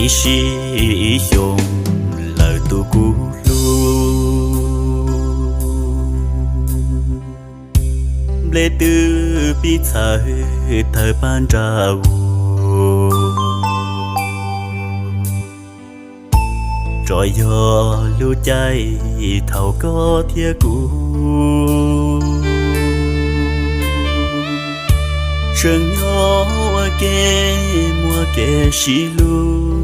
Sib ib xyoos lawm tus kuv hlub, nplej twb pib txhawv tawg paj nra vus, tsuas yog lub caij thaum koj thiab kuv sib nyob ua ke muaj kev sib hlub.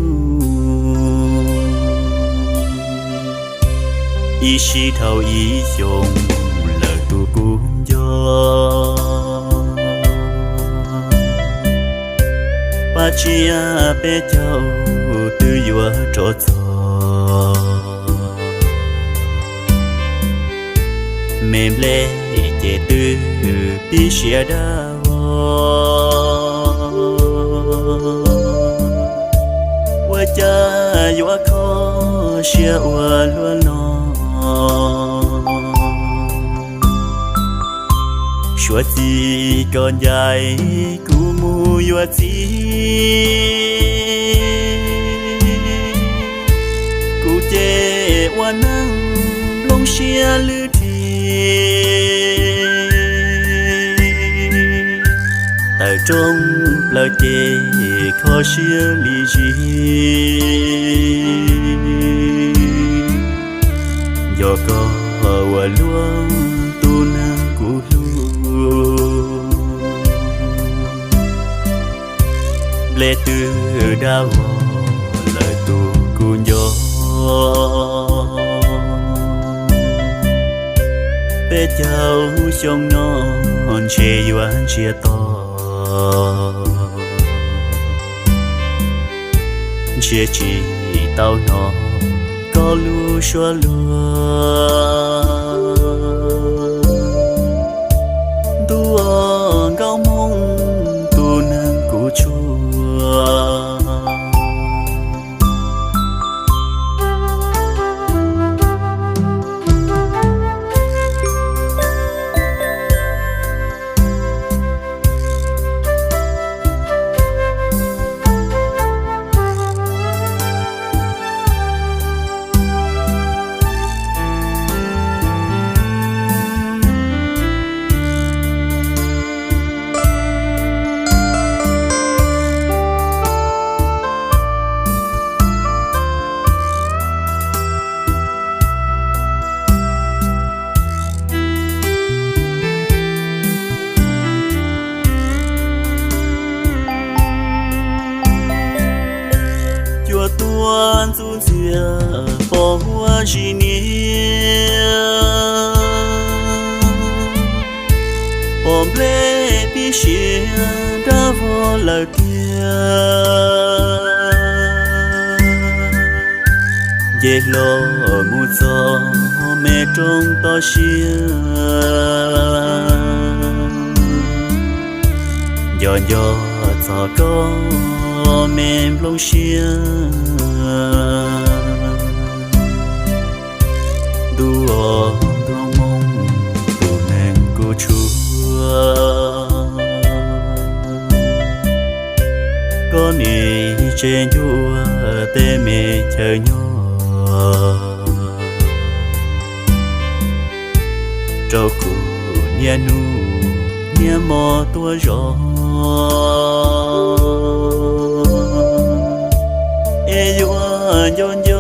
Ib sij dhau ib xyoos lawm tus kuv nco, pab tsiab peb caug twb yuav rov txog, me nplej ces twb pib siav dab vog, ua cas yuav kho siab ua luaj no. Suav txij koj ncaim kuv mus yuav txiv, kuv ces ua neej nplooj siab lwj dhis, tawm rooj plaws ces kho siab li zis. Nco koj ua luaj tus neeg kuv hlub, nplej twb dab vog lawm tus kuv nco. Peb caug xyoo no ntshe yuav ntsiag to, ntshe tsis tau hnov koj lub suab luag. Ntuj aw, nkauj Hmoob tus neeg kuv tshua. Cua tuaj ntxub ntxiag pos huab zis niab, pos nplej pib siav dab vog lawm tiag. Nce hlo mus txog me roob toj siab, nco nco txog koj me nplooj siab. Ntuj aw, nkauj Hmoob tus neeg kuv tshua, koj nim tseem ncua tej me chaw nyob rau kuv niaj hnub niaj hmo tuaj zov, es yuav nco nco